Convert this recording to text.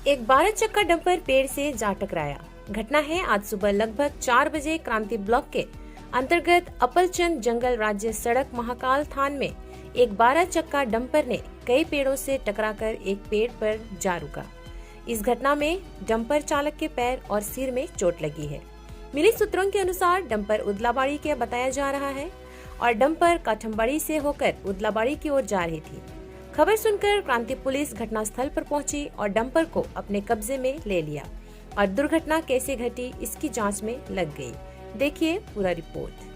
एक 12 चक्का डंपर पेड़ से जा टकराया। घटना है आज सुबह लगभग 4 बजे क्रांति ब्लॉक के अंतर्गत अप्पलचंद जंगल राज्य सड़क महाकाल थान में एक 12 चक्का डंपर ने कई पेड़ों से टकराकर एक पेड़ पर जा रुका। इस घटना में डंपर चालक के पैर और सिर में चोट लगी है। मिली सूत्रों के अनुसार डंपर उदलाबाड़ी के बताया जा रहा है और डंपर काठमबाड़ी से होकर उदलाबाड़ी की ओर जा रही थी। खबर सुनकर क्रांति पुलिस घटनास्थल पर पहुंची और डंपर को अपने कब्जे में ले लिया और दुर्घटना कैसे घटी, इसकी जांच में लग गई। देखिए पूरा रिपोर्ट।